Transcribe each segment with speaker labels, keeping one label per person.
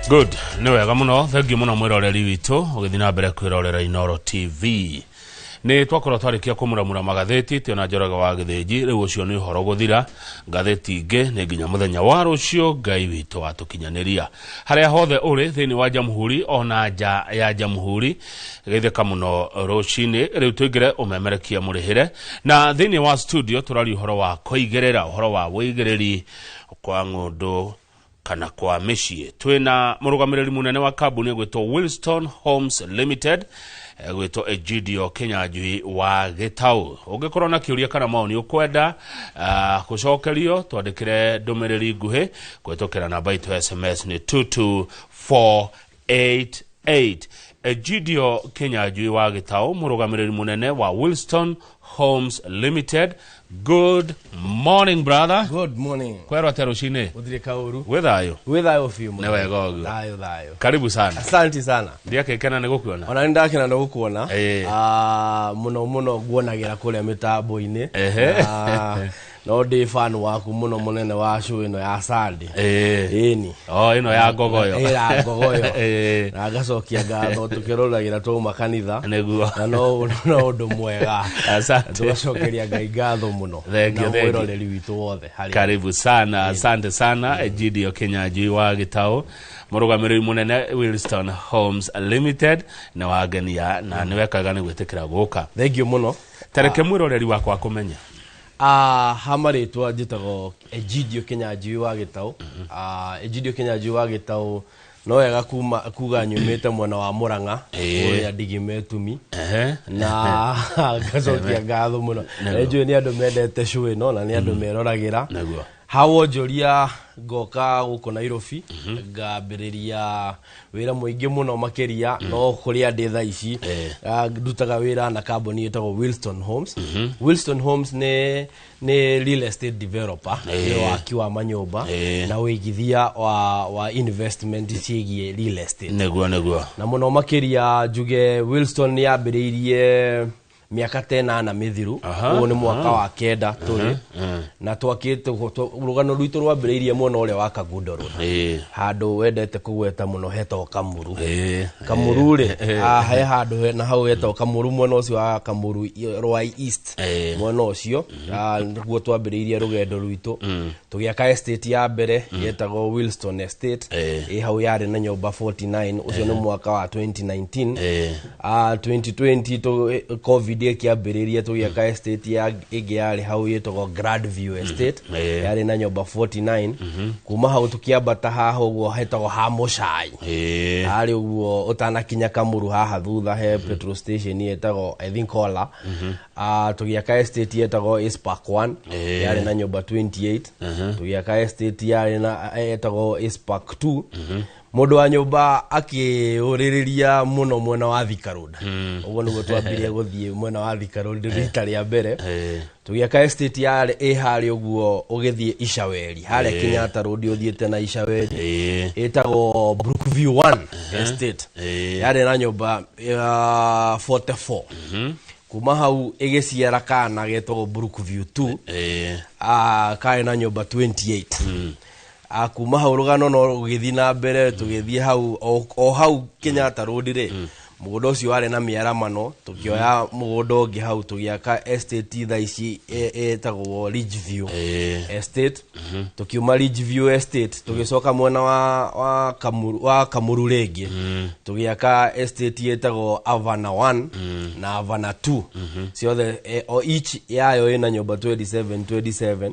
Speaker 1: Good, nĩ wega mũno. Thengiũ mũno mwĩroreri witũ ũgĩthiĩ na mbere kwĩrorera Inooro TV. Nĩ twakorwo twarĩkia kũmuramura magathĩti tĩona Njoroge wa Gĩthĩnji. Rĩu ũcio nĩ ũhoro gũthira, ngathĩti ingĩ nĩ nginya mũthenya wa rũciũ Ngai witũ atũkinyanĩria. Harĩa hothe ũrĩ thĩinĩ wa jamhuri ona nja ya jamhuri, geithĩka mũno rũcinĩ. Rĩu tũingĩre ũmemerekia mũrĩhĩre, na thĩinĩ wa studio tũraria ũhoro wa kũigĩrĩra, ũhoro wa wũigĩrĩri kwa ng'ũndũ kana kwa mĩciĩ. Twĩna mũrũgamĩrĩri mũnene wa kambuni ĩgwĩtwo Wilston Homes Limited, ĩgwĩtwo Egidio Kinyanjui wa Gĩtaũ. Ũngĩkorwo na kĩũria kana maoni ũkwenda gũcokerio, twandĩkĩre ndũmĩrĩri nguhĩ kũhĩtũkĩra namba itũ ya SMS nĩ 22488. Egidio Kinyanjui wa Gĩtaũ, mũrũgamĩrĩri mũnene wa Wilston Homes Limited. Good morning, brother.
Speaker 2: Good morning.
Speaker 1: Kwerwo atĩa rũcinĩ?
Speaker 2: Gũtirĩ kaũru.
Speaker 1: Gwĩ thayũ?
Speaker 2: Gwĩ thayũ biũ.
Speaker 1: Nĩ wega ũguo.
Speaker 2: Thayũ thayũ.
Speaker 1: Karibu sana.
Speaker 2: Asante sana.
Speaker 1: Ndiakĩkena nĩ gũkuona.
Speaker 2: Ona nĩ ndakena nĩ gũkuona.
Speaker 1: Ĩĩ.
Speaker 2: Ah, mũno mũno nguonagĩra kũrĩa mĩtambo-inĩ. Na no ndĩ fan waku mũno mũnene wa show ĩno ya Sunday. Ĩni.
Speaker 1: O ĩno ya ngogoyo.
Speaker 2: Ĩ ya ngogoyo. Na ngacokia ngatho tũkĩroragĩra twauma kanitha.
Speaker 1: Nĩguo.
Speaker 2: Na no ũndũ mwega.
Speaker 1: Asante.
Speaker 2: Tũgacokeria Ngai ngatho mũno.
Speaker 1: Thank you,
Speaker 2: Na
Speaker 1: thank you.
Speaker 2: mwĩroreri witũ wothe harĩa.
Speaker 1: Karibu sana, asante sana Egidio Kinyanjui wa Gĩtaũ, mũrũgamĩrĩri mũnene Wilston Homes Limited. Nĩ wangenia na nĩ wekaga nĩ gwĩtĩkĩra gũka.
Speaker 2: Thank you mũno.
Speaker 1: Tareke mwĩroreri wakwa kũmenya.
Speaker 2: Ah, ha marĩtwa njĩtagwo Egidio Kinyanjui wa Gĩtaũ. Ah, Egidio Kinyanjui wa Gĩtaũ, no wega kuma kuga nyumĩte mwena wa Mũrang'a, kũrĩa Ndigime Tumi. Na ngacokia ngatho mũno. Nĩ njũĩ nĩ andũ mendete show ĩno na nĩ andũ meroragĩra. Ha wonjoria ngoka gũkũ Nairobi ngambĩrĩria wĩra mũingĩ mũno makĩria, no kũrĩa ndĩ thaa ici, ndutaga wĩra na kambuni ĩtagwo Wilston Homes. Wilston Homes nĩ real estate developer, nĩ waki wa manyũmba na ũigithia wa investment ciĩgiĩ real estate.
Speaker 1: Nĩguo nĩguo.
Speaker 2: Na mũno makĩria njuge Wilston nĩ yambĩrĩirie mĩaka ta 8 mĩthiru. Ũyũ nĩ mwaka wa 9 tũrĩ na twakĩte. Rũgano rwitũ rwambĩrĩirie mwena ũrĩa wa Kangundo Road, handũ wendete kũgweta mũno hetagwo Kamuru. Kamuru rĩ, he handũ na hau hetagwo Kamuru, mwena ũcio wa Kamuru Rwai East. Mwena ũcio nĩguo twambĩrĩirie rũgendo rwitũ, tũgĩaka estate ya mbere yetagwo Wilston Estate. Ĩ hau yarĩ na nyũmba 49. Ũcio nĩ mwaka wa 2019. 2020 COVID ĩkĩambĩrĩria, tũgĩaka estate ya ĩngĩ yarĩ hau ĩtagwo Grandview Estate. Yarĩ na nyũmba 49. Kuma hau tũkĩambata haha ũguo hetagwo ha Mũcai, harĩ ũguo ũtanakinya Kamuru haha thutha he petrol station ĩtagwo, I think, Ola. Tũgĩaka estate yetagwo Ace Park 1. Yarĩ na nyũmba 28. Tũgĩaka estate yarĩ na ĩtagwo Ace Park 2. Mũndũ wa nyũmba akĩũrĩrĩria mũno mwena wa Thika Road. Ũguo nĩguo twambirie gũthiĩ mwena wa Thika Road rita rĩa mbere. Tũgĩaka estate yarĩ ĩ harĩa ũguo ũgĩthiĩ Icaweri, harĩa Kenyatta Road ũthiĩte na Icaweri, ĩtagwo Brookview 1 Estate. Yarĩ na nyũmba 44. Kuma hau ĩgĩciara kana getagwo Brookview 2. Karĩ na nyũmba 28. Kuma hau rũgano no rũgĩthiĩ na mbere, tũgĩthiĩ hau o hau Kenyatta Road rĩ, mũgũnda ũcio warĩ na mĩaramano, tũkĩoya mũgũnda ũngĩ hau tũgĩaka estate thaa ici ĩtagwo Ridgeview Estate. Tũkiuma Ridgeview Estate tũgĩcoka mwena wa Kamuru rĩngĩ, tũgĩaka estate ĩtagwo Avana 1 na Avana 2. Ciothe o each yayo ĩna nyũmba 27 27.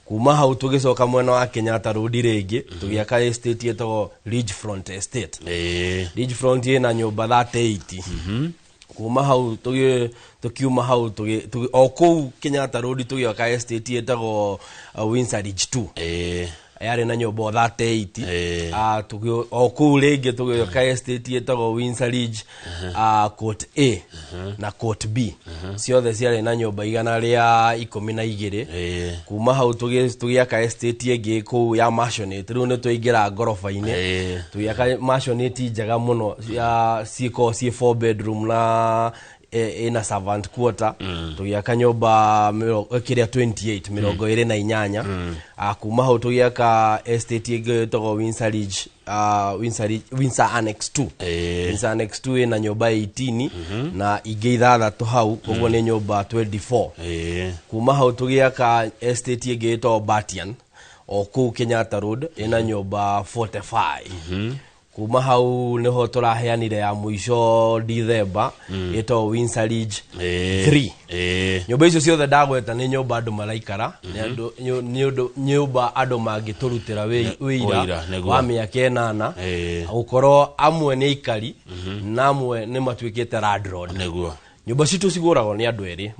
Speaker 2: Kuma hau tũgĩcoka mwena wa Kenyatta Road rĩngĩ, tũgĩaka estate ĩtagwo Ridgefront Estate. Ridgefront ĩna nyũmba 38. Kuma hau tũkiuma hau o kũu Kenyatta Road tũgĩaka estate ĩtagwo Windsor Ridge 2. Yarĩ na nyũmba o 38. O kũu rĩngĩ tũgĩaka estate ĩtagwo Windsor Ridge Court A na Court B. Ciothe ciarĩ na nyũmba 112. Kuma hau tũgĩaka estate ĩngĩ kũu ya maisonette. Rĩu nĩ twaingĩra ngoroba-inĩ. Tũgĩaka maisonette njega mũno ciĩkoragwo ciĩ 4 bedroom na Ĩna servant quarter. Tũgĩaka nyũmba kĩrĩa 28, 28. Kuma hau tũgĩaka estate ĩngĩ ĩtagwo Windsor Ridge, Windsor Ridge, Windsor Annex 2. Windsor Annex 2 ĩna nyũmba 18 na ingĩ ithathatũ hau, koguo nĩ nyũmba 24. Kuma hau tũgĩaka estate ĩngĩ ĩtagwo Batian o kũu Kenyatta Road, ĩna nyũmba 45. Kuma hau nĩho tũraheanire ya mũico Dithemba, ĩtagwo Windsor Ridge 3. Nyũmba icio ciothe ndagweta nĩ nyũmba andũ maraikara, nĩ ũndũ nyũmba andũ mangĩtũrutĩra
Speaker 1: ũira,
Speaker 2: wĩira
Speaker 1: nĩguo.
Speaker 2: wa mĩaka 8, gũkorwo amwe nĩ aikari na amwe nĩ matuĩkĩte landlord. Nyũmba citũ cigũragwo nĩ andũ erĩ,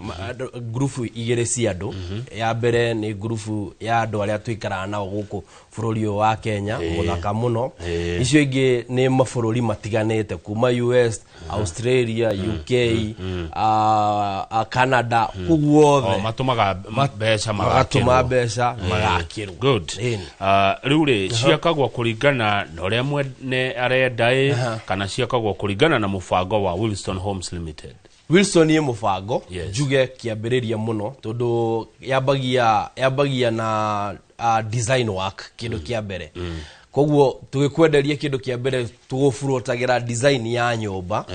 Speaker 2: ngurubu igĩrĩ cia andũ. Ya mbere nĩ ngurubu ya andũ arĩa tũikaraga nao gũkũ bũrũri ũyũ wa Kenya, mũthaka mũno. Icio ingĩ nĩ mabũrũri matiganĩte, kuma US, Australia, UK, Canada, kũu guothe.
Speaker 1: O matũmaga mbeca.
Speaker 2: Magatũma
Speaker 1: Magakĩrwo.
Speaker 2: mbeca, magakĩrwo.
Speaker 1: Good. Rĩu rĩ, ciakagwo kũringana na ũrĩa mwene arenda ĩ, kana ciakagwo kũringana na mũbango wa Wilston Homes Limited?
Speaker 2: Wilson ĩ mũbango. Njuge kĩambĩrĩria mũno, tondũ yambagia na design work kĩndũ kĩa mbere. Koguo tũgĩkwenderia kĩndũ kĩa mbere tũgũburotagĩra design ya nyũmba.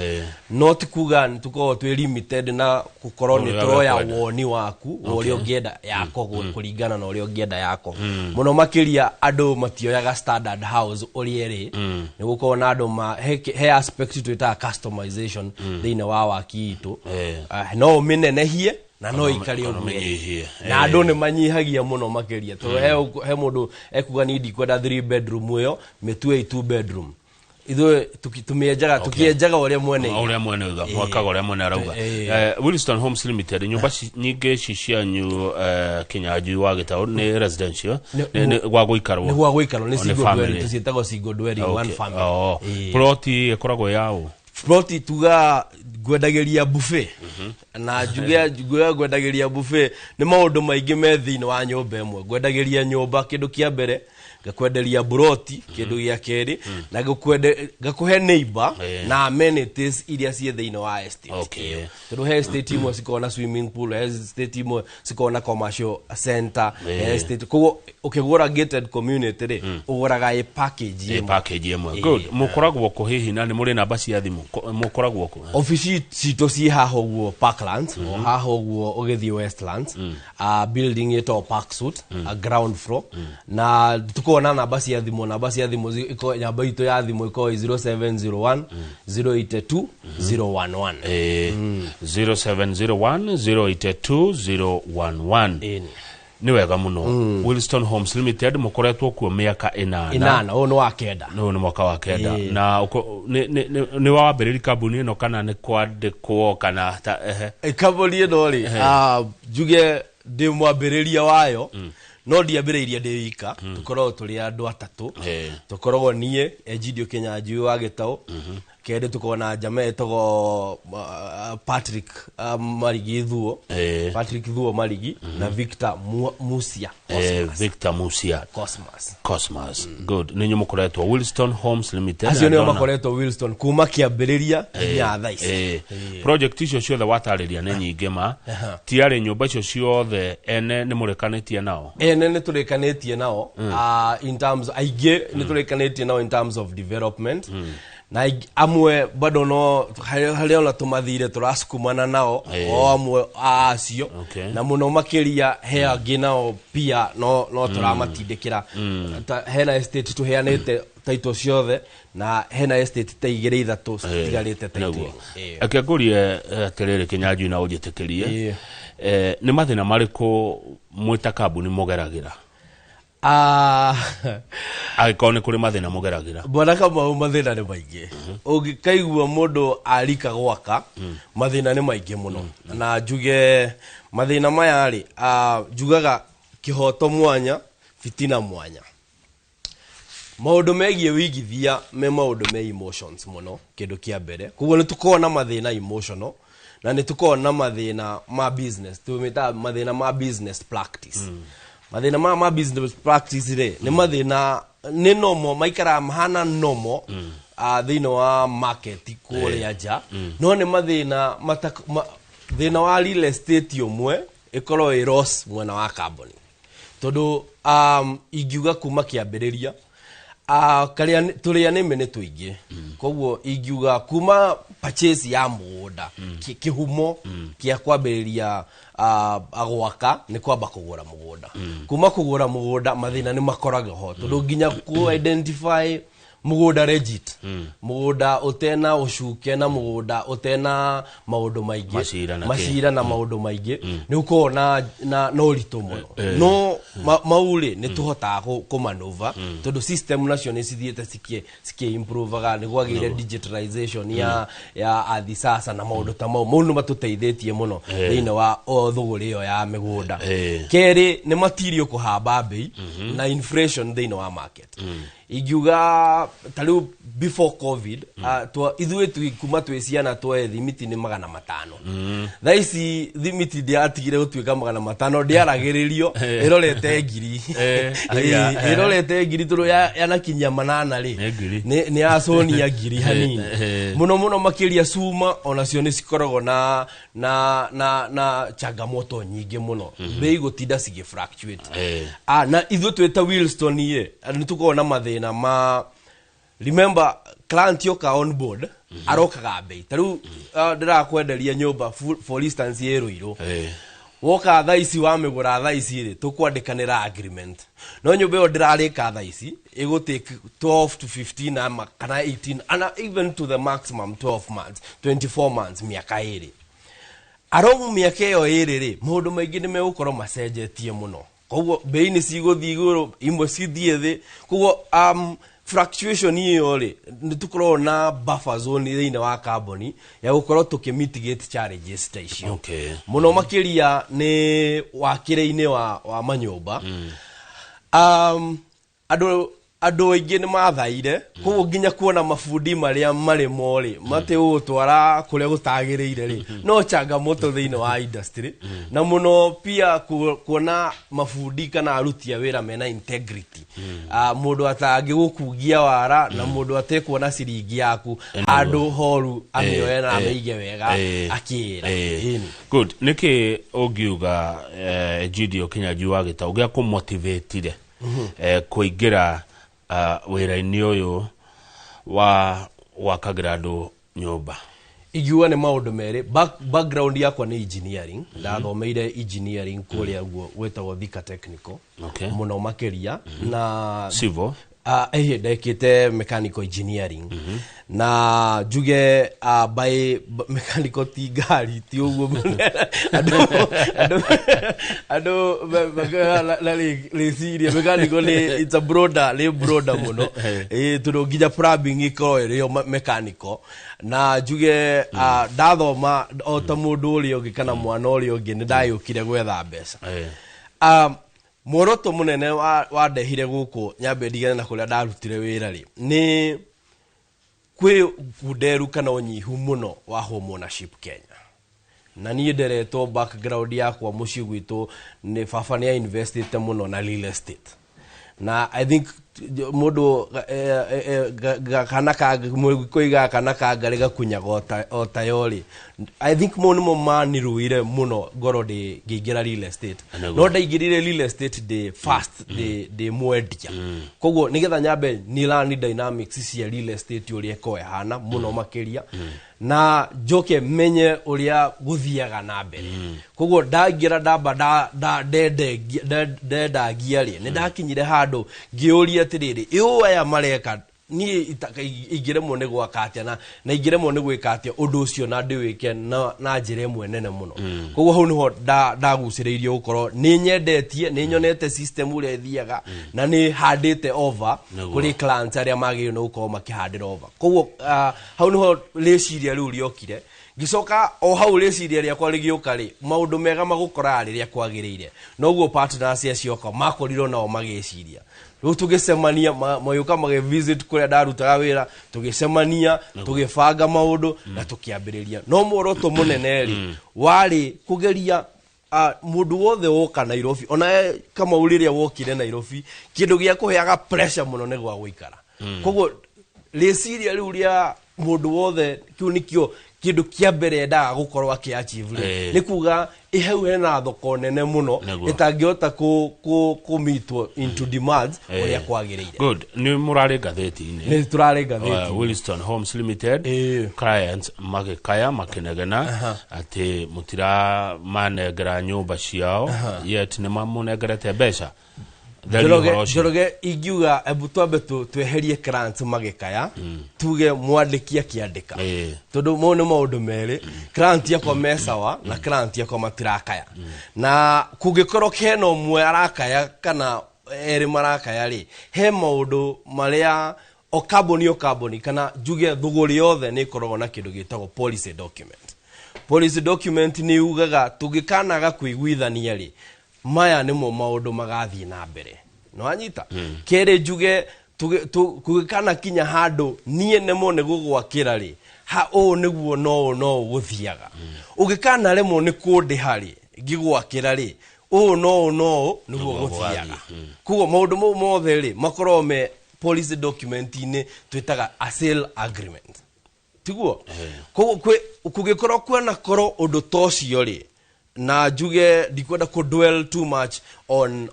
Speaker 2: No ti kuga nĩ tũkoragwo twĩ limited na gũkorwo nĩ
Speaker 1: Ũrĩa
Speaker 2: tũroya
Speaker 1: ũkwenda.
Speaker 2: woni waku wa ũrĩa ũngĩenda yako, kũringana na ũrĩa ũngĩenda yako. Mũno makĩria andũ matioyaga standard house ũrĩa ĩrĩ, nĩ gũkorwo na andũ ma he aspect twĩtaga customization thĩinĩ wa waki itũ. No ũmĩnenehie na no ikare
Speaker 1: kana
Speaker 2: ũguo ĩrĩ.
Speaker 1: ũmĩnyihie.
Speaker 2: Na andũ nĩ manyihagia mũno makĩria, tondũ he mũndũ ekuga ni ndikwenda 3 bedroom ĩyo, mĩtue 2 bedroom. Ithuĩ tũmĩenjaga, tũkĩenjaga ũrĩa mwene
Speaker 1: O ũrĩa mwene uga, mwakaga ũrĩa mwene arauga. Wilston Homes Limited, nyũmba nyingĩ ici cianyu, Kinyanjui wa Gĩtaũ, nĩ residential, nĩ gwa gũikarwo?
Speaker 2: Nĩ gwa gũikarwo, nĩ
Speaker 1: O, nĩ
Speaker 2: single
Speaker 1: family.
Speaker 2: dwelling, tũciĩtagwo single dwelling, one family.
Speaker 1: Oh. Ploti ĩkoragwo yaũ?
Speaker 2: Ploti tuga ngwendagĩria buffet, na njuge ngwendagĩria buffet nĩ maũndũ maingĩ me thĩinĩ wa nyũmba ĩmwe. Ngwendagĩria nyũmba kĩndũ kĩa mbere, ngakwenderia buroti kĩndũ gĩa kerĩ, na ngakũhe neighbor na amenities iria ciĩ thĩinĩ wa estate ĩyo. Tondũ he estate imwe cikoragwo na swimming pool, he estate imwe cikoragwo na commercial center, he estate. Koguo ũkĩgũra gated community rĩ, ũgũraga ĩ package
Speaker 1: Ĩ
Speaker 2: ĩmwe.
Speaker 1: Package ĩmwe. Good. Mũkoragwo kũ hihi, na nĩ mũrĩ namba cia thimũ? Mũkoragwo kũ?
Speaker 2: Obici citũ ciĩ haha ũguo Parklands, o haha ũguo ũgĩthiĩ Westlands, building ĩtagwo Park Suite, ground floor. Na tũkoragwo na namba cia thimũ, namba itũ ya thimũ ĩkoragwo 0701 082 011.
Speaker 1: 0701 082 011.
Speaker 2: Ĩni.
Speaker 1: Nĩ wega mũno. Wilston Homes Limited, mũkoretwo kuo mĩaka 8.
Speaker 2: 8, ũyũ nĩ wa kenda.
Speaker 1: Nĩ mwaka wa kenda. Na nĩ wambĩrĩri kambuni ĩno kana nĩ kwandĩkwo kana ta, ehe?
Speaker 2: Kambuni ĩno rĩ, njuge ndĩ mwambĩrĩria wayo, no ndiambĩrĩirie ndĩ wika. Tũkoragwo tũrĩ andũ atatũ. Tũkoragwo niĩ Egidio Kinyanjui wa Gĩtaũ, kerĩ tũkoragwo na njama ĩtagwo Patrick Marigi Thuo, Patrick Thuo Marigi, na Victor Musia.
Speaker 1: Victor Musia.
Speaker 2: Cosmas.
Speaker 1: Cosmas. Good. Nĩ inyuĩ mũkoretwo Wilston Homes Limited.
Speaker 2: Acio
Speaker 1: Na
Speaker 2: nĩo
Speaker 1: ndona-
Speaker 2: makoretwo Wilston kuma kĩambĩrĩria nginya thaa ici.
Speaker 1: Project icio ciothe watarĩria nĩ nyingĩ, ma tiarĩ nyũmba icio ciothe ene nĩ mũrĩkanĩtie nao?
Speaker 2: Ene nĩ tũrĩkanĩtie nao, in terms aingĩ nĩ tũrĩkanĩtie nao in terms of development, na amwe bado no harĩa ona tũmathire tũracukumana nao, o amwe a acio. Na mũno makĩria he angĩ nao pia no tũramatindĩkĩra. Hena estate tũheanĩte title ciothe, na hena estate ta igĩrĩ ithatũ citigarĩte title.
Speaker 1: Nĩguo. Reke ngũrie atĩrĩrĩ, Kĩnyanjui, na ũnjĩtĩkĩrie. Nĩ mathĩna marĩkũ mwĩ ta kambuni mũgeragĩra, angĩkorwo nĩ kũrĩ mathĩna mũgeragĩra?
Speaker 2: Bwana Kamau, mathĩna nĩ maingĩ. Ũngĩkaigua mũndũ arika gwaka, mathĩna nĩ maingĩ mũno. Na njuge mathĩna maya rĩ, njugaga kĩhoto mwanya, fitina mwanya. Maũndũ megiĩ wĩigithia me maũndũ me emotions mũno, kĩndũ kĩa mbere. Koguo nĩ tũkoragwo na mathĩna emotional, na nĩ tũkoragwo na mathĩna ma business, tũmĩtaga mathĩna ma business practice. Mathĩna ma business practice rĩ, nĩ mathĩna nĩ nomo maikaraga mahana nomo. Thĩinĩ wa market kũrĩa nja, no nĩ mathĩna thĩna wa real estate ũmwe ĩkorwo ĩ loss mwena wa kambuni, tondũ ingiuga kuma kĩambĩrĩria karĩa tũrĩa nĩme nĩ tũingĩ. Koguo ingiuga kuma purchase ya mũgũnda, kĩhumo kĩa kwambĩrĩria gwaka nĩ kwamba kũgũra mũgũnda. Kuma kũgũra mũgũnda, mathĩna nĩ makoragwo ho, tondũ nginya ku identify mũgũnda legit, mũgũnda ũtena ũcuke na mũgũnda ũtena maũndũ maingĩ,
Speaker 1: Macira na kĩ.
Speaker 2: Macira na maũndũ maingĩ, nĩ ũkoragwo na ũritũ mũno. No mau rĩ, nĩ tũhotaga kũmanũva, tondũ system nacio nĩ cithiĩte cikĩ-improvaga, nĩ gwagĩire digitalization ya athi sasa na maũndũ ta mau. Mau nĩ matũteithĩtie mũno thĩinĩ wa o thũgũrĩ ĩyo ya mĩgũnda. Kerĩ, nĩ material kũhamba mbei na inflation thĩinĩ wa market. Ingiuga ta rĩu before COVID, ithuĩ kuma twĩ ciana twoe thimiti nĩ 500. Thaa ici thimiti ndĩatigire gũtuĩka 500, ndĩaragĩrĩrio, ĩrorete 1000.
Speaker 1: Aya,
Speaker 2: Ĩrorete 1000, tondũ yanakinyia 800 rĩ,
Speaker 1: Nĩ 1000.
Speaker 2: Nĩ yaconia 1000 hanini. Mũno mũno makĩria cuma onacio nĩ cikoragwo na changamoto nyingĩ mũno, bei gũtinda cigĩ fluctuate. Na ithuĩ twĩ ta Wilston ĩ, nĩ tũkoragwo na mathĩna ma, remember, client yoka on board arokaga bei. Ta rĩu ndĩrakwenderia nyũmba, for instance ĩ Rũirũ, woka thaa ici wamĩgũra thaa ici rĩ, tũkwandĩkanĩra agreement, no nyũmba ĩyo ndĩrarĩka thaa ici ĩgũtake 12 to 15 ama kana 18 ana even to the maximum 12 months, 24 months, mĩaka 2. Along mĩaka ĩyo 2 rĩ, maũndũ maingĩ nĩ megũkorwo macenjetie mũno, koguo bei nĩ cigũthiĩ igũrũ, imwe cithiĩ thĩ. Koguo fluctuation ĩyo rĩ, nĩ tũkoragwo na buffer zone thĩinĩ wa kambuni ya gũkorwo tũkĩ mitigate challenges ta icio. Mũno makĩria nĩ wakĩre-inĩ wa manyũmba. Andũ aingĩ nĩ mathaire, koguo nginya kuona mabundi marĩa marĩ mo rĩ, matĩ gũgũtwara kũrĩa gũtagĩrĩire rĩ, no changamoto thĩinĩ wa industry. Na mũno pia kuona mabundi kana aruti a wĩra mena integrity, mũndũ atangĩgũkungia wara na mũndũ atekuona ciringi yaku handũ horu amĩoe na amĩige wega akĩra. Ĩni.
Speaker 1: Good. Nĩkĩ ũngiuga, Gideon Kinyanjui wa Gĩtaũ, gĩa kũmotivatire kũingĩra wĩra-inĩ ũyũ wa gwakagĩra andũ nyũmba?
Speaker 2: Ingiuga nĩ maũndũ merĩ. Background yakwa nĩ engineering. Ndathomeire engineering kũrĩa guo gwĩtagwo Thika Technical mũno makĩria na
Speaker 1: Civil?
Speaker 2: Ndekĩte mechanical engineering, na njuge by mechanical ti ngari, ti ũguo andũ na rĩciria mechanical nĩ, it's a broader, nĩ broader mũno. Tondũ nginya plumbing ĩkoragwo ĩrĩ yo mechanical. Na njuge ndathoma o ta mũndũ ũrĩa ũngĩ kana mwana ũrĩa ũngĩ, nĩ ndagĩũkire gwetha mbeca. Muoroto mũnene wandehire gũkũ nyambe ndigane na kũrĩa ndarutire wĩra rĩ, nĩ kwĩ kunderu kana ũnyihu mũno wa home ownership Kenya. Na niĩ nderetwo, background yakwa mũciĩ gwitũ nĩ baba nĩ investite mũno na real estate, na I think mũndũ kana ka mũkoiga kana ka ngarĩ gakunyaga o ta yo rĩ, I think mau nĩmo maniruire mũno ngoro ndĩ ngĩingĩra real estate. No ndaingĩrire real estate ndĩ first ndĩ mwendia, koguo nĩgetha nyambe ni learn dynamics cia real estate ũrĩa ĩkoragwo ĩhana mũno makĩria, na njoke menye ũrĩa gũthiaga na mbere. Koguo ndaingĩra ndamba ndendagia rĩ, nĩ ndakinyire handũ ngĩũria atĩrĩrĩ, ĩ aya mareka niĩ ingĩremwo nĩ gwaka atĩa, na ingĩremwo nĩ gwĩka atĩa ũndũ ũcio na ndĩwĩke na njĩra ĩmwe nene mũno. Koguo hau nĩho ndagucĩrĩirio gũkorwo nĩ nyendetie, nĩ nyonete system ũrĩa ĩthiaga, na nĩ handĩte over kũrĩ clients arĩa magĩrĩirwo nĩ gũkorwo makĩhandĩra over. Koguo hau nĩho rĩciria rĩu rĩokire. Ngĩcoka o hau rĩciria rĩakwa rĩgĩũka rĩ, maũndũ mega magũkoraga rĩrĩa kwagĩrĩire. Noguo partners acio akwa makorirwo nao magĩciria. Rĩu tũgĩcemania, magĩũka magĩ visit kũrĩa ndarutaga wĩra, tũgĩcemania, tũgĩbanga maũndũ na tũkĩambĩrĩria. No muoroto mũnene rĩ, warĩ kũgeria mũndũ wothe woka Nairobi, ona Kamau rĩrĩa wokire Nairobi, kĩndũ gĩa kũheaga pressure mũno nĩ gwa gũikara. Koguo Rĩciria rĩu rĩa mũndũ wothe, kĩu nĩkĩo kĩndũ kĩa mbere endaga gũkorwo akĩ achieve rĩ, nĩ kuga hau hena thoko nene mũno ĩtangĩhota kũ meetwo into demands ũrĩa kwagĩrĩire.
Speaker 1: Good, nĩ mũrarĩ ngathĩti-inĩ.
Speaker 2: Nĩ tũrarĩ ngathĩti.
Speaker 1: Williston Homes Limited clients magĩkaya makĩnegena atĩ mũtiramanengera nyũmba ciao, yet nĩ mamũnengerete mbeca. Theria
Speaker 2: Njoroge,
Speaker 1: ũhoro ũcio.
Speaker 2: Njoroge, ingiuga ebu twambe tweherie clients magĩkaya, tuge mwandĩki akĩandĩka, tondũ mau nĩ maũndũ merĩ. Client yakwa me sawa na client yakwa matirakaya, na kũngĩkorwo hena ũmwe arakaya kana erĩ marakaya rĩ, he maũndũ marĩa o kambuni kana njuge thũgũrĩ yothe nĩ ĩkoragwo na kĩndũ gĩtagwo policy document. Policy document nĩ yugaga tũngĩkanaga kũiguithania rĩ, maya nĩmo maũndũ magathiĩ na mbere. Nĩwanyita? Kerĩ, njuge kũngĩkana kinya handũ niĩ nemwo nĩ gũgwakĩra rĩ, ha ũũ nĩguo no ũũ no ũũ gũthiaga. Ũngĩkana remwo nĩ kũndĩha rĩ, ngĩgwakĩra rĩ, ũũ no ũũ no ũũ nĩguo
Speaker 1: nĩguo
Speaker 2: gũthiaga.
Speaker 1: Gũgathiĩ.
Speaker 2: Koguo maũndũ mau mothe rĩ, makoragwo me policy document-inĩ twĩtaga a sale agreement, tiguo? Koguo kũngĩkorwo kwĩna korwo ũndũ ta ũcio rĩ, na njuge ndikwenda kũ dwell too much on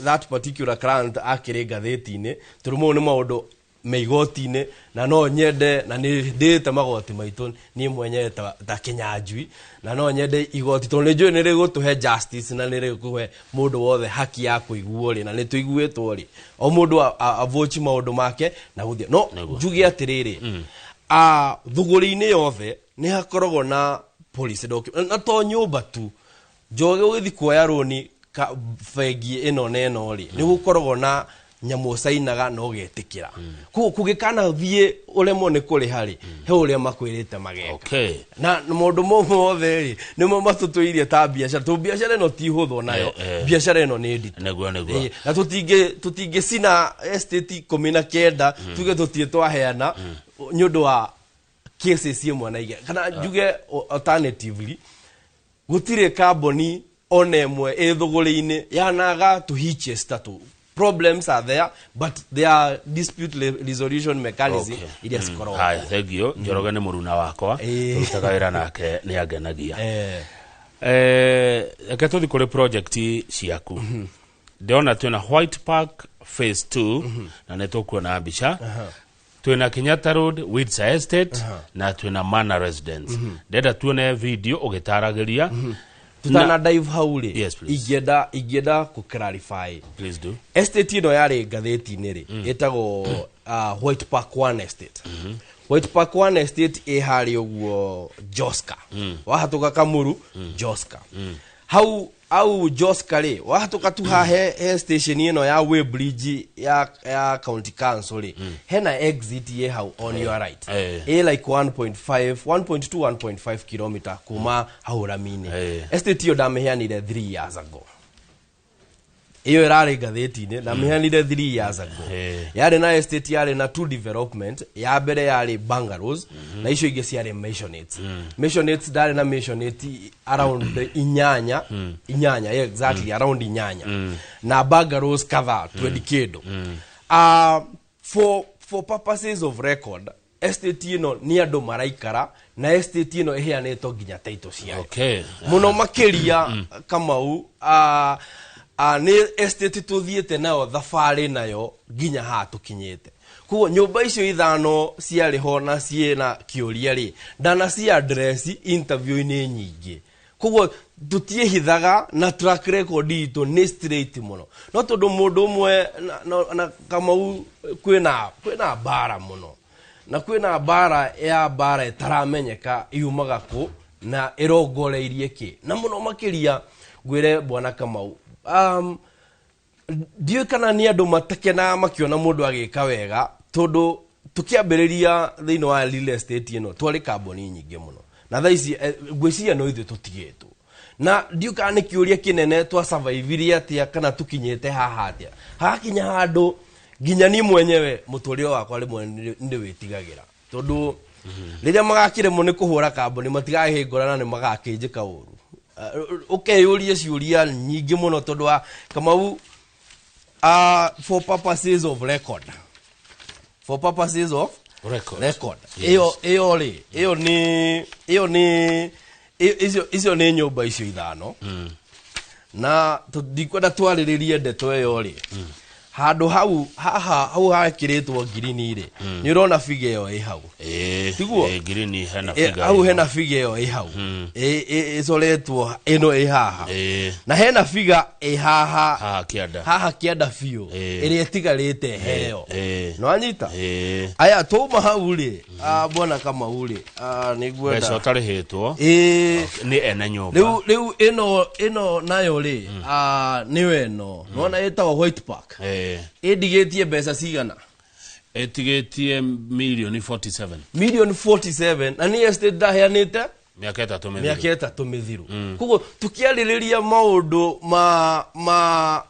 Speaker 2: that particular client akĩrĩ ngathĩti-inĩ, tondũ mau nĩ maũndũ me igoti-inĩ, na no nyende na nĩ ndĩĩte magoti maitũ niĩ mwenyewe ta Kĩnyanjui, na no nyende igoti tondũ nĩ njũĩ nĩ rĩgũtũhe justice na nĩ rĩgũkũhe mũndũ wothe haki ya kũiguo rĩ, na nĩ tũiguĩtwo rĩ, o mũndũ avochi maũndũ make na gũthiĩ no. Njuge atĩrĩrĩ, thũgũrĩ-inĩ yothe nĩ hakoragwo na policy document, na to nyũmba tu. Njoge, ũgĩthiĩ kuoya rũni bengi ĩno na ĩno rĩ, nĩ gũkoragwo na nyamũ cainaga na ũgetĩkĩra. Koguo kũngĩkana thiĩ ũremwo nĩ kũrĩha rĩ, he ũrĩa makwĩrĩte mageka. Na maũndũ mau mothe rĩ, nĩmo matũtũirie ta biacara, tondũ biacara ĩno ti hũthũ nayo. Biacara ĩno nĩ nditũ.
Speaker 1: Nĩguo.
Speaker 2: Na tũtingĩcina estate 19 tuge tũtirĩ twaheana nĩ ũndũ wa cases ĩmwe na igĩrĩ. Kana njuge alternatively, gũtirĩ kambuni ona ĩmwe ĩ thũgũrĩ-inĩ yanaga tũ hitches ta tũu. Problems are there, but there are dispute resolution mechanism iria cikoragwo.
Speaker 1: Haya, thank you. Njoroge nĩ mũruna wakwa. Tũrutaga wĩra nake, nĩ angenagia. Reke tũthiĩ kũrĩ project ciaku. Ndĩrona twĩna White Park phase 2, na nĩ tũkuona mbica. Twĩna Kenyatta Road Windsor Estate, na twĩna Mana Residence. Ndenda tuone video ũgĩtaragĩria.
Speaker 2: Tutana dive hau rĩ,
Speaker 1: Yes, please.
Speaker 2: ingĩenda kũ clarify.
Speaker 1: Please do.
Speaker 2: Estate ĩno yarĩ ngathĩti-inĩ rĩ, ĩtagwo White Park One Estate. White Park One Estate ĩ harĩa ũguo Joska, wahatũka Kamuru, Joska hau au Joska rĩ, wahatũka tu haha he station ĩno ya Weighbridge ya county council rĩ, hena exit ĩ hau on your right. Ĩ like 1.5, 1.2, 1.5 kilometer kuma hau rami-inĩ. Estate ĩyo ndamĩheanire 3 years ago. Ĩyo ĩrarĩ ngathĩti-inĩ ndamĩheanire 3 years ago. Yarĩ na estate, yarĩ na two development. Ya mbere yarĩ bungalows na icio ingĩ ciarĩ maisonette. Maisonette, ndarĩ na maisonette around inyanya, inyanya, yeah, exactly, around inyanya, na bungalows kadhaa, 20 kĩndũ. For purposes of record, estate ĩno nĩ andũ maraikara, na estate ĩno ĩheanĩtwo nginya title ciayo. Mũno makĩria, Kamau, nĩ estate tũthiĩte nayo thabarĩ nayo nginya haha tũkinyĩte. Koguo nyũmba icio ithano ciarĩ ho na ciĩna kĩũria rĩ, ndanaci address interview-inĩ nyingĩ. Koguo tũtiĩhithaga, na track record itũ nĩ straight mũno. No tondũ mũndũ ũmwe na Kamau, kwĩna mbara mũno, na kwĩna mbara ya mbara ĩtaramenyeka yumaga kũ na ĩrongoreirie kĩ. Na mũno makĩria ngwĩre bwana Kamau, ndiũĩ kana nĩ andũ matakenaga makĩona mũndũ agĩka wega, tondũ tũkĩambĩrĩria thĩinĩ wa real estate ĩno twarĩ kambuni nyingĩ mũno, na thaa ici ngwĩciria no ithuĩ tũtigĩtwo, na ndiũĩ kana nĩ kĩũria kĩnene twasurvivirie atĩa kana tũkinyĩte haha atĩa. Hakinya handũ nginya niĩ mwenyewe mũtũrĩre wakwa rĩmwe nĩ ndĩwĩtigagĩra, tondũ rĩrĩa magakĩremwo nĩ kũhũra kambuni matigahĩngũra na nĩ magakĩnjĩka ũru. Ũkeyũria ciũria nyingĩ mũno, tondũ wa Kamau, for purposes of record, For purposes of
Speaker 1: Record.
Speaker 2: record.
Speaker 1: Yes.
Speaker 2: Ĩyo rĩ, ĩyo nĩ icio nĩ nyũmba icio ithano. Na ndikwenda twarĩrĩrie ndeto ĩyo rĩ. Handũ hau haha hau hekĩrĩtwo ngirini rĩ, nĩ ũrona figa ĩyo ĩ hau.
Speaker 1: Ĩĩ.
Speaker 2: Tiguo?
Speaker 1: Ĩĩ, ngirini hena figa
Speaker 2: Hau
Speaker 1: ĩno.
Speaker 2: Hena figa ĩyo ĩ hau. Ĩcoretwo ĩno ĩ haha. Na hena figa ĩ haha.
Speaker 1: Haha kĩanda.
Speaker 2: Haha kĩanda biũ. Ĩrĩa ĩtigarĩte heo. Nĩwanyita?
Speaker 1: Ĩĩ.
Speaker 2: Aya, twauma hau rĩ, bwana Kamau rĩ, nĩ
Speaker 1: Mbeca
Speaker 2: ngwenda
Speaker 1: ũtarĩhĩtwo
Speaker 2: ĩĩ.
Speaker 1: Nĩ ene nyũmba.
Speaker 2: Rĩu ĩno nayo rĩ, nĩyo ĩno nona ĩtagwo White Park. Ĩndigĩtie mbeca cigana?
Speaker 1: Ĩtigĩtie mirioni 47.
Speaker 2: Milioni 47, na nĩ estate ndaheanĩte
Speaker 1: mĩaka 3 mĩthiru.
Speaker 2: Mĩaka 3 mĩthiru. Koguo tũkĩarĩrĩria maũndũ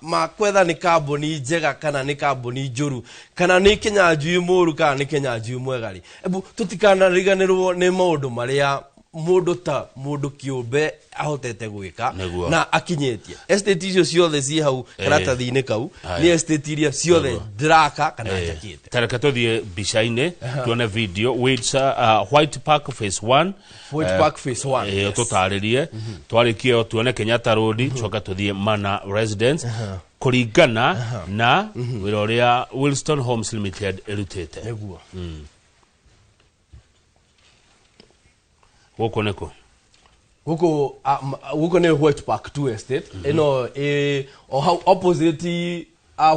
Speaker 2: ma kwetha nĩ kambuni njega kana nĩ kambuni njũru, kana nĩ Kinyanjui mũru kana nĩ Kinyanjui mwega rĩ, ebu tũtikanariganĩrwo nĩ maũndũ marĩa mũndũ ta mũndũ kĩũmbe ahotete gwĩka na akinyĩtie estate icio ciothe ciĩ hau karatathi-inĩ kau. Nĩ estate iria ciothe ndĩraka kana njakĩte.
Speaker 1: Tareke tũthiĩ mbica-inĩ tuone video White Park phase 1.
Speaker 2: White Park phase 1. Yes.
Speaker 1: Tũtarĩrie, twarĩkie ĩyo tuone Kenyatta Road, coka tũthiĩ Mana Residence kũringana na wĩra ũrĩa Wilston Homes Limited ĩrutĩte.
Speaker 2: Nĩguo.
Speaker 1: Gũkũ nĩkũ?
Speaker 2: Gũkũ nĩ White Park 2 estate. Ĩno ĩ o hau opposite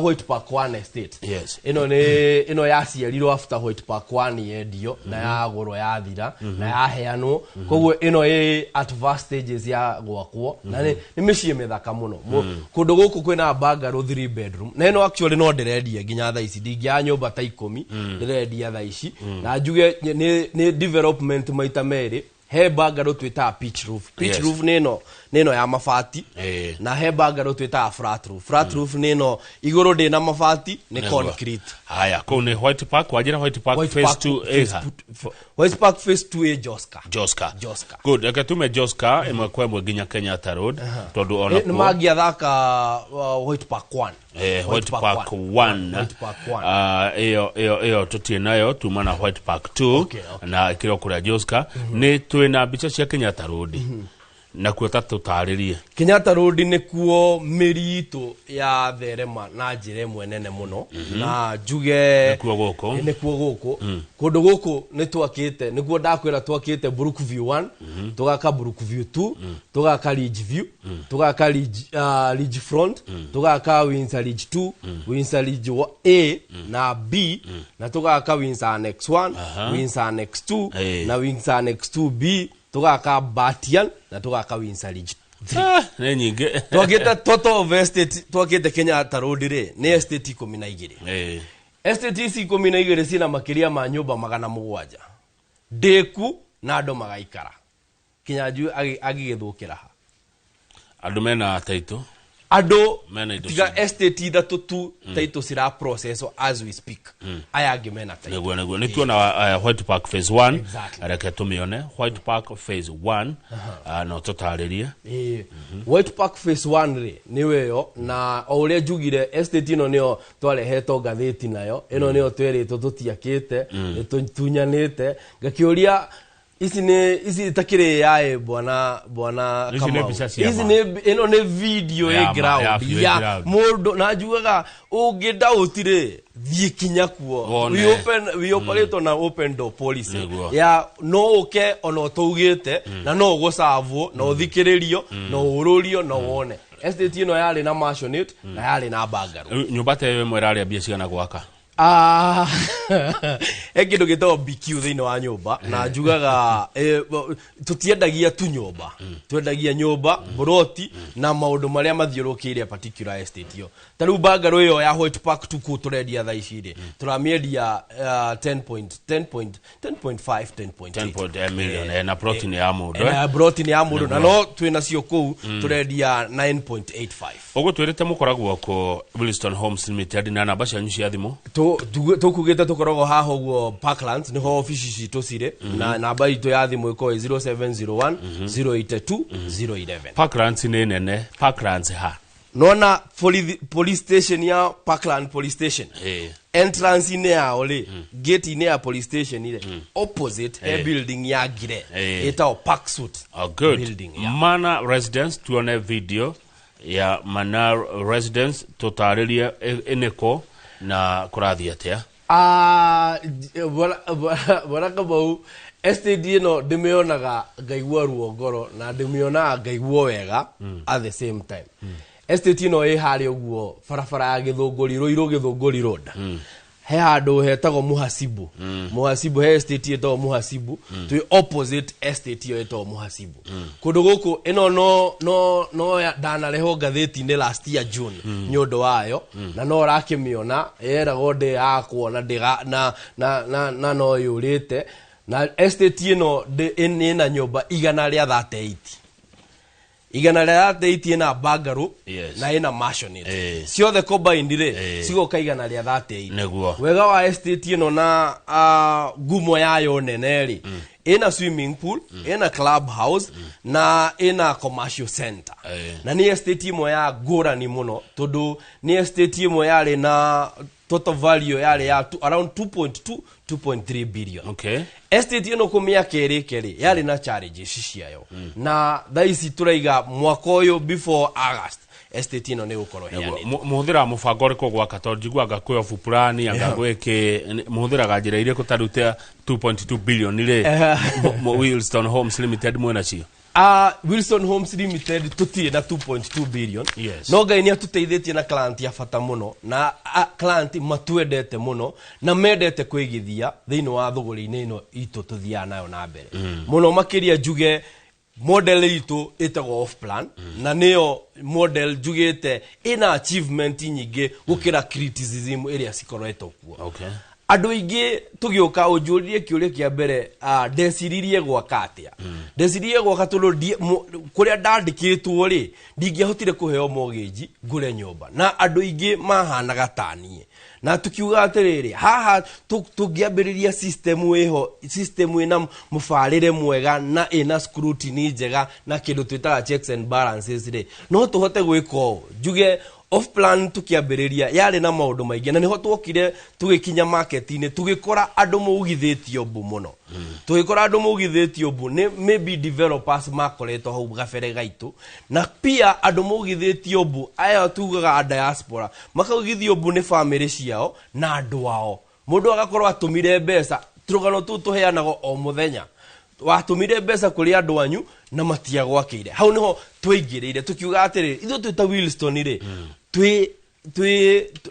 Speaker 2: White Park 1 estate. Ĩno nĩ ĩno yaciarirwo after White Park 1 yendio na yagũrwo yathira na yaheanwo. Koguo ĩno ĩ at first stages ya gwakwo na nĩ mĩciĩ mĩthaka mũno. Kũndũ gũkũ kwĩna bungalow 3 bedroom, na ĩno actually no ndĩrendia nginya thaa ici. Ndingĩaga nyũmba ta 10 ndĩrendia thaa ici, na njuge nĩ development maita merĩ. He bungalow twĩtaga pitch roof. Pitch roof nĩ ĩno ya mabati, na he bungalow twĩtaga flat roof. Flat roof nĩ ĩno igũrũ ndĩ na mabati, nĩ concrete.
Speaker 1: Haya, kũu nĩ White Park. Wanjĩra White Park
Speaker 2: White
Speaker 1: phase
Speaker 2: Park
Speaker 1: 2
Speaker 2: phase
Speaker 1: ĩha?
Speaker 2: White Park phase 2 ĩ Joska.
Speaker 1: Joska.
Speaker 2: Joska.
Speaker 1: Good, reke tume Joska ĩmwe kwa ĩmwe nginya Kenyatta Road, tondũ ona
Speaker 2: Nĩ mangĩathaka White Park 1.
Speaker 1: White Park 1.
Speaker 2: White Park 1.
Speaker 1: Ĩyo tũtirĩ nayo, tuma na White Park 2. Na ĩkĩrĩ o kũrĩa Joska. Nĩ twĩ na mbica cia Kenyatta Road nakuo, ta tũtarĩrie.
Speaker 2: Kenyatta Road nĩkuo mĩri itũ ya therema na njĩra ĩmwe nene mũno, na njuge
Speaker 1: Nĩkuo gũkũ?
Speaker 2: Nĩkuo gũkũ. Kũndũ gũkũ nĩ twakĩte, nĩkuo ndakwĩra twakĩte Brookview 1, tũgaka Brookview 2, tũgaka Ridge View, tũgaka Ridge Front, tũgaka Windsor Ridge 2, Windsor Ridge A na B, na tũgaka Windsor Annex 1, Windsor Annex 2, na Windsor Annex 2B, tũgaka Batian na tũgaka Windsor Ridge.
Speaker 1: Ah, nĩ nyingĩ.
Speaker 2: Twakĩte total of estate twakĩte Kenyatta Road rĩ nĩ estate 12. Estate ici 12 ciĩna makĩria ma nyũmba 700 ndĩku na andũ magaikara. Kinyanjui agĩgĩthũkĩra ha?
Speaker 1: Andũ mena taitũ.
Speaker 2: Andũ
Speaker 1: Mena indo
Speaker 2: tiga estate ithatũ tu taitũ cira process as we speak, aya angĩ mena taitũ.
Speaker 1: Nĩguo nĩ tuona White Park phase 1. Reke tũmĩone White Park phase 1, no tũtarĩrie.
Speaker 2: Ĩĩ. White Park phase 1 rĩ nĩwe ĩyo, na o ũrĩa njugire, estate ĩno nĩyo twarehetwo ngathĩti nayo. Ĩno nĩyo twerĩtwo tũtiakĩte, nĩ tũtunyanĩte. Ngakĩũria ici nĩ ici itakĩrĩ yaĩ, bwana
Speaker 1: Ici nĩ
Speaker 2: Kamau.
Speaker 1: mbica cia
Speaker 2: Ici
Speaker 1: ma.
Speaker 2: nĩ ĩno nĩ video
Speaker 1: Ya
Speaker 2: ĩ
Speaker 1: ma, ya
Speaker 2: ground
Speaker 1: biũ ĩ
Speaker 2: ya
Speaker 1: ground.
Speaker 2: mũndũ, na njugaga ũngĩ doubt rĩ, thiĩ kinya kuo.
Speaker 1: Wone.
Speaker 2: We operate on an open door policy ya no ũke ona ũtaugĩte, na no ũgũcavwo na ũthikĩrĩrio na ũrũrio na wone estate ĩno yarĩ na maisonette na yarĩ na bungalow.
Speaker 1: Rĩu nyũmba ta ĩyo ĩmwe ĩrarĩa mbia cigana gwaka?
Speaker 2: Ah, he kĩndũ gĩtagwo BQ thĩinĩ wa nyũmba, na njugaga tũtiendagia tu nyũmba, twendagia nyũmba, buroti na maũndũ marĩa mathiũrũrũkĩirie particular estate ĩyo. Ta rĩu bungalow ĩyo ya White Park tu kũu tũrendia thaa ici rĩ, tũramĩendia 10 point 10 point 10.5, 10.8.
Speaker 1: 10 point million, na plot nĩ ya mũndũ.
Speaker 2: Na broti nĩ ya mũndũ, na no twĩ nacio kũu tũrendia 9.85.
Speaker 1: Ũguo twĩrĩte mũkoragwo kũ Wilston Homes Limited, na namba cianyu cia thimũ?
Speaker 2: Tũkugĩte tũkoragwo haha ũguo Parklands, nĩho obici citũ cirĩ, na namba itũ ya thimũ ĩkoragwo ĩ 0701 082 011.
Speaker 1: Parklands nĩ nene. Parklands ha?
Speaker 2: Nona police station ya Parkland police station, entrance-inĩ yao rĩ, gate-inĩ ya police station rĩ, opposite he building ya ngire ĩtagwo Park Suit
Speaker 1: Oh, good.
Speaker 2: building, yeah.
Speaker 1: Mana Residence, tuone video ya Mana Residence, tũtarĩrie ĩnĩkũ na kũrathiĩ atĩa.
Speaker 2: Ah, bwana Kamau, estate ĩno ndĩmĩonaga ngaigua ruo ngoro na ndĩmĩonaga ngaiguo wega at the same time. Estate ĩno ĩ harĩa ũguo barabara ya Gĩthũngũri, Rũirũ Gĩthũngũri Road, he handũ hetagwo Muhasibu. Muhasibu, he estate ĩtagwo Muhasibu, twĩ opposite estate ĩyo ĩtagwo Muhasibu. Kũndũ gũkũ ĩno no ndanarehwo ngathĩti-inĩ last year June nĩ ũndũ wayo, na no ũrakĩmĩona yeragwo ndĩ yakwo na ndĩga na no yũrĩte. Na estate ĩno ĩna nyũmba 138, 138, ĩna bungalow na ĩna maisonette. Ciothe combined rĩ, cigoka 138. Wega wa estate ĩno na ngumo yayo nene rĩ, ĩna swimming pool, ĩna club house na ĩna commercial center. Na nĩ estate ĩmwe ya ngũrani mũno, tondũ nĩ estate ĩmwe yarĩ na total value yarĩ ya around 2.2 2.3 billion. Estate ĩno kũmĩaka ĩrĩke rĩ, yarĩ na challenges ciayo, na thaa ici tũraiga mwaka ũyũ before August estate ĩno nĩ gũkorwo ĩheanĩtwo.
Speaker 1: Mũhũthĩraga mũbango ũrĩkũ gwaka? Tondũ njiguaga kwĩ off plan, anga gwĩkĩ, mũhũthĩraga njĩra irĩkũ? Ta rĩu ta 2.2 billion rĩ, Wilston Homes Limited mwĩna cio?
Speaker 2: Wilson Homes Limited tũtirĩ na 2.2 billion. No Ngai nĩ atũteithĩtie na client ya bata mũno, na client matwendete mũno na mendete kwĩgithia thĩinĩ wa thũgũrĩ-inĩ ĩno itũ tũthiaga nayo na mbere mũno. Makĩria njuge model itũ ĩtagwo off plan, na nĩyo model njugĩte ĩna achievement nyingĩ gũkĩra criticism ĩrĩa cikoretwo kuo. Andũ aingĩ tũgĩũka ũnjũririe kĩũria kĩa mbere, ndeciririe gwaka atĩa? Ndeciririe gwaka tondũ kũrĩa ndandĩkĩtwo rĩ, ndingĩahotire kũheo mortgage ngũre nyũmba, na andũ aingĩ mahanaga ta niĩ, na tukiuga atĩrĩrĩ, haha tũngĩambĩrĩria system ĩho, system ĩna mũbarĩre mwega na ĩna scrutiny njega na kĩndũ twĩtaga checks and balances rĩ, no tũhote gwĩka ũũ. Njuge off plan tukiambĩrĩria yarĩ na maũndũ maingĩ, na nĩho twokire tũgĩkinya market-inĩ, tũgĩkora andũ maugithĩtio mbu mũno. Tũgĩkora andũ maugithĩtio mbu nĩ maybe developers makoretwo hau gabere gaitũ, na pia andũ maugithĩtio mbu aya tugaga a diaspora, makaugithio mbu nĩ famĩlĩ ciao na andũ ao. Mũndũ agakorwo atũmire mbeca, tũrũgano tũu tũheanagwo o mũthenya, watũmire mbeca kũrĩ andũ anyu na matiagwakĩire. Hau nĩho twaingĩrĩire tukiuga atĩrĩrĩ, ithuĩ twĩ ta Wilston rĩ, twĩ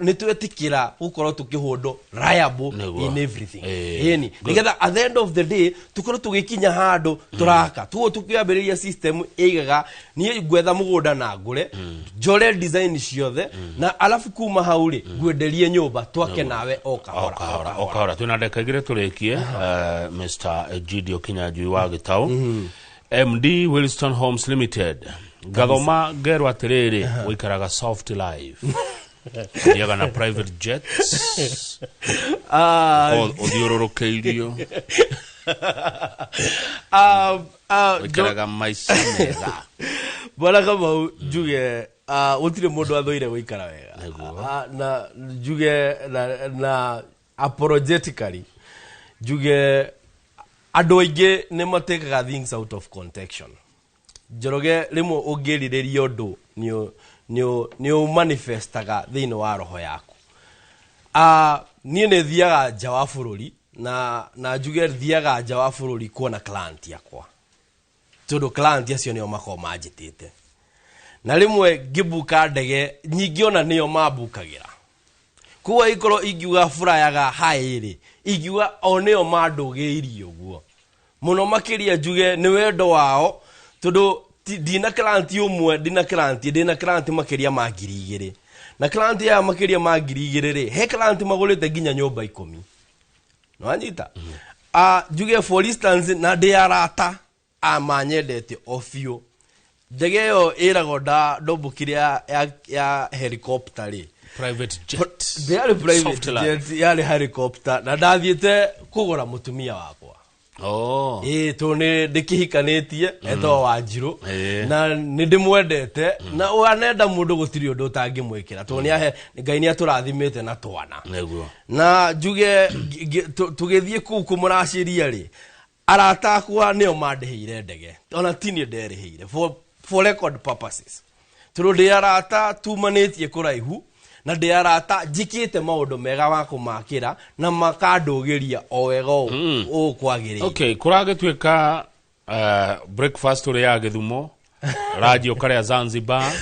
Speaker 2: nĩ twetĩkĩra gũkorwo tũkĩhũndwo liable in everything. Ĩni nĩgetha at the end of the day tũkorwo tũgĩkinya handũ tũraka tuo, tũkĩambĩrĩria system ĩigaga niĩ ngwetha mũgũnda na ngũre, njore design ciothe, na alafu kuma hau rĩ, ngwenderie nyũmba, twake nawe o kahora.
Speaker 1: O kahora o kahora. Twĩna ndagĩka 2 tũrĩkie. Mr Egidio Kinyanjui wa Gĩtaũ, MD Wilston Homes Limited, ngathoma ngerwo atĩrĩrĩ, ũikaraga soft life, ũthiaga na private jets, ũthiũrũrũkĩirio, ũikaraga maica mega.
Speaker 2: Bwana Kamau, njuge gũtirĩ mũndũ athũire gũikara wega. Na njuge na apologetically njuge andũ aingĩ nĩ matekaga things out of context. Njoroge, rĩmwe ũngĩrirĩria ũndũ nĩ ũmanifestaga thĩinĩ wa roho yaku. Niĩ nĩ thiaga nja wa bũrũri, na njuge thiaga nja wa bũrũri kuona client yakwa, tondũ client acio nĩo makoragwo manjĩtĩte, na rĩmwe ngĩbuka ndege nyingĩ ona nĩo mambukagĩra. Koguo ikorwo ingiuga furayaga high rĩ, ingiuga o nĩo mandũgĩirie ũguo mũno. Makĩria njuge nĩ wendo wao, tondũ ndina client ũmwe, ndina client, ndina client makĩria ma 2000, na client aya makĩria ma 2000 rĩ, he client magũrĩte nginya nyũmba 10. Nĩwanyita? Njuge for instance, na ndĩ arata a manyendete o biũ, ndege ĩyo ĩragwo ndombũkire ya helicopter rĩ.
Speaker 1: Private jet.
Speaker 2: Ndĩarĩ private
Speaker 1: Soft life.
Speaker 2: jet, yarĩ helicopter, na ndathiĩte kũgũra mũtumia wakwa.
Speaker 1: Oh.
Speaker 2: Ĩĩ, tondũ nĩ ndĩkĩhikanĩtie, etagwo Wanjirũ, na nĩ ndĩmwendete, na wanenda mũndũ gũtirĩ ũndũ ũtangĩmwĩkĩra, tondũ nĩ ahe Ngai nĩ atũrathimĩte na twana.
Speaker 1: Nĩguo.
Speaker 2: Na njuge tũgĩthiĩ kũu kũmũracĩria rĩ, arata akwa nĩo mandĩhĩire ndege, ona ti niĩ nderĩhĩire, for record purposes, tondũ ndĩ arata tumanĩtie kũraihu, na ndĩ arata njĩkĩte maũndũ mega ma kũmakĩra na makandũgĩria o wega ũũ kwagĩrĩire.
Speaker 1: Okay, kũragĩtuĩka breakfast ũrĩaga Gĩthumo, ranji ũkarĩa Zanzibar,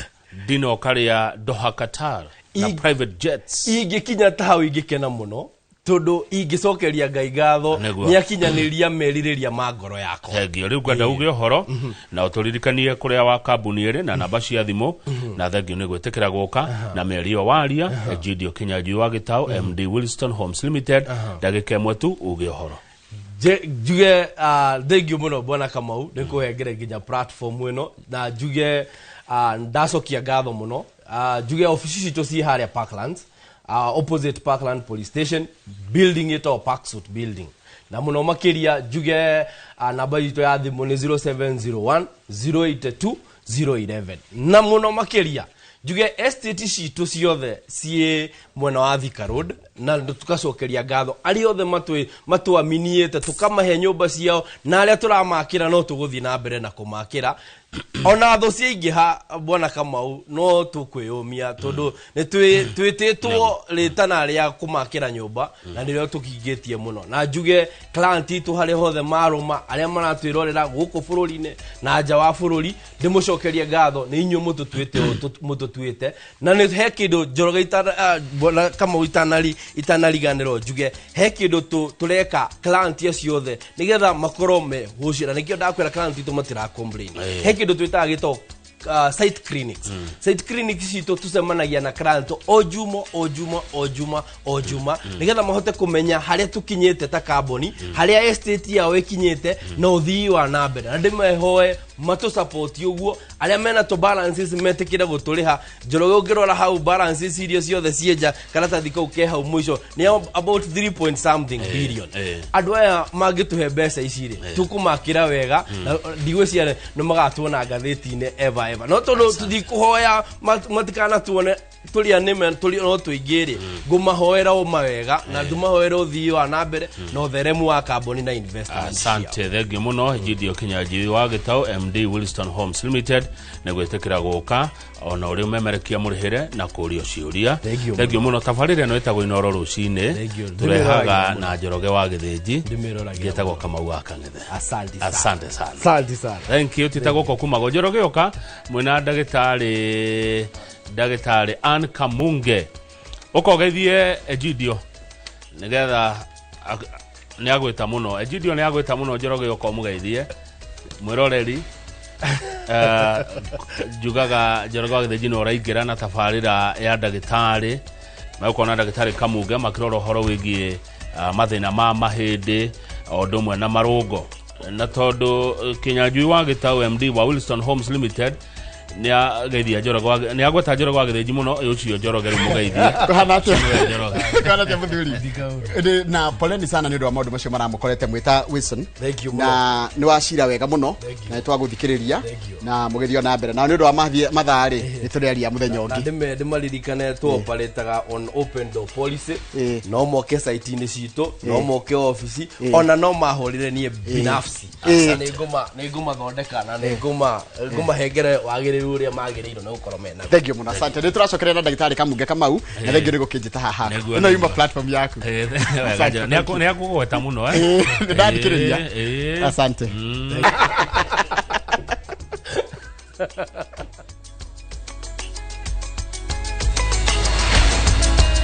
Speaker 1: dinner ũkarĩa Doha, Qatar, na private jets.
Speaker 2: Ingĩkinya ta hau ingĩkena mũno, tondũ ingĩcokeria Ngai ngatho
Speaker 1: Nĩguo.
Speaker 2: nĩ akinyanĩria merirĩria ma ngoro yakwa.
Speaker 1: Thengio. Rĩu ngwenda uge ũhoro na ũtũririkanie kũrĩa wa kambuni ĩrĩ na namba cia thimũ, na thengio nĩ gwĩtĩkĩra gũka na mĩario waria. Egidio Kinyanjui wa Gĩtaũ, MD Wilston Homes Limited, ndagĩka ĩmwe tu uge ũhoro.
Speaker 2: Njuge thengio mũno bwana Kamau nĩ kũhengere nginya platform ĩno, na njuge ndacokia ngatho mũno. Njuge ofici citũ ciĩ harĩa Parklands, opposite Parkland Police Station building, ĩtagwo Parksuit building. Na mũno makĩria njuge namba itũ ya thimũ nĩ 0701 082 011. Na mũno makĩria njuge estate citũ ciothe ciĩ mwena wa Thika Road, na tukacokeria ngatho arĩa othe matwaminiĩte tũkamahe nyũmba ciao, na arĩa tũramakĩra no tũgũthiĩ na mbere na kũmakĩra ona thũ ciaingĩha. Bwana Kamau, no tũkwĩyũmia tondũ nĩ twĩtĩtwo rĩtana rĩa kũmakĩra nyũmba na nĩrĩo tũkingĩtie mũno. Na njuge client itũ harĩa hothe marũma, arĩa maratwĩrorera gũkũ bũrũri-inĩ na nja wa bũrũri, ndĩmũcokerie ngatho nĩ inyuĩ mũtũtuĩte ũũ mũtũtuĩte. Na nĩ he kĩndũ Njoroge bwana Kamau itanariganĩrwo, njuge he kĩndũ tũreka client acio othe nĩgetha makorwo me hũcio, na nĩkĩo ndakwĩra client itũ matira complain. He kĩndũ twĩtaga gĩtagwo site clinics. Site clinics citũ tũcemanagia na client o juma, o juma, o juma, o juma, nĩgetha mahote kũmenya harĩa tũkinyĩte ta kambuni, harĩa estate yao ĩkinyĩte na ũthii wa na mbere. Na ndĩmehoe matũ support ũguo, arĩa mena tũ balances metĩkĩre gũtũrĩha. Njoroge, ũngĩrora hau balances iria ciothe ciĩ nja, karatathi kau ke hau mũico nĩ about 3 point something billion. Andũ aya mangĩtũhe mbeca ici rĩ, tũkũmakĩra wega na ndigwĩciria nĩ magatuona ngathĩti-inĩ eva eva, no tondũ tũtikũhoya matikanatuone tũrĩ anĩme tũrĩ no tũingĩ rĩ, ngũmahoera ũma wega na ndũmahoera ũthii wa na mbere na ũtheremu wa kambuni na investment ciao.
Speaker 1: Asante, thengio mũno Gideon Kinyanjui wa Gĩtaũ, MD Wilston Homes Limited, nĩ gwĩtĩkĩra gũka ona ũrĩa ũmemerekia mũrĩhĩre na kũrio ciũria.
Speaker 2: Thengio.
Speaker 1: Thengio mũno. Tabarĩra ĩno ĩtagwo Inoro Rũcinĩ.
Speaker 2: Thengio.
Speaker 1: Tũrehaga
Speaker 2: Ndĩmĩroragĩra.
Speaker 1: Na Njoroge wa Gĩthĩnji.
Speaker 2: Ndĩmĩroragĩra.
Speaker 1: Ngĩtagwo Kamau wa Kang'ethe.
Speaker 2: Asante sana.
Speaker 1: Asante sana.
Speaker 2: Asante sana.
Speaker 1: Thank you. Tita gũkũ kumagwo Njoroge ũka mwĩna ndagĩtarĩ Ann Kamunge, ũkogeithie Egidio nĩgetha nĩ agwĩta mũno. Egidio nĩ agwĩta mũno. Njoroge, ũka ũmũgeithie mwĩroreri. Njugaga Njoroge wa Gĩthĩnji nĩ ũraingĩra na tabarĩra ya ndagĩtarĩ, megũkorwo na ndagĩtarĩ Kamunge makĩrora ũhoro wĩgiĩ mathĩna ma mahĩndĩ o ũndũ ũmwe na marũngo. Na tondũ Kinyanjui wa Gĩtaũ, MD wa Wilston Homes Limited, nĩ ageithia Njoroge nĩ agweta Njoroge wa Gĩthĩnji mũno. Ĩ, ũcio Njoroge rĩu mũgeithie.
Speaker 3: Kuhana atia?
Speaker 1: Nĩwe Njoroge.
Speaker 3: Kuhana atia muthuri? Na poleni sana nĩ ũndũ wa maũndũ macio maramũkorete mwĩta Wilson.
Speaker 2: Thank you.
Speaker 3: Na nĩ wacira wega mũno.
Speaker 2: Thank you.
Speaker 3: Na nĩ twagũthikĩrĩria.
Speaker 2: Thank you.
Speaker 3: Na mũgĩthiĩ na mbere na nĩ ũndũ wa mathaa rĩ, nĩ tũrĩaria mũthenya
Speaker 2: Na
Speaker 3: ũngĩ.
Speaker 2: Ndĩmaririkane tũoparĩtaga on open door policy. No moke site-inĩ citũ, no moke ofici, ona no mahũrĩre niĩ binafsi, na nĩ ngũmathondeka na nĩ ngũmahengere wagĩrĩru ũrĩa magĩrĩirwo nĩ gũkorwo mena.
Speaker 3: Thank you mũno, asante. Nĩ tũracokeria na ndagĩtarĩ Kamunge Kamau, na thank you nĩ gũkĩnjĩta haha.
Speaker 1: Nĩguo,
Speaker 3: Ĩno yuma
Speaker 1: nĩguo.
Speaker 3: platform yaku.
Speaker 1: Wega, Njoroge. Nĩ akũgweta mũno.
Speaker 3: Nĩ ndathikĩrĩria.
Speaker 1: Eh.
Speaker 3: Asante.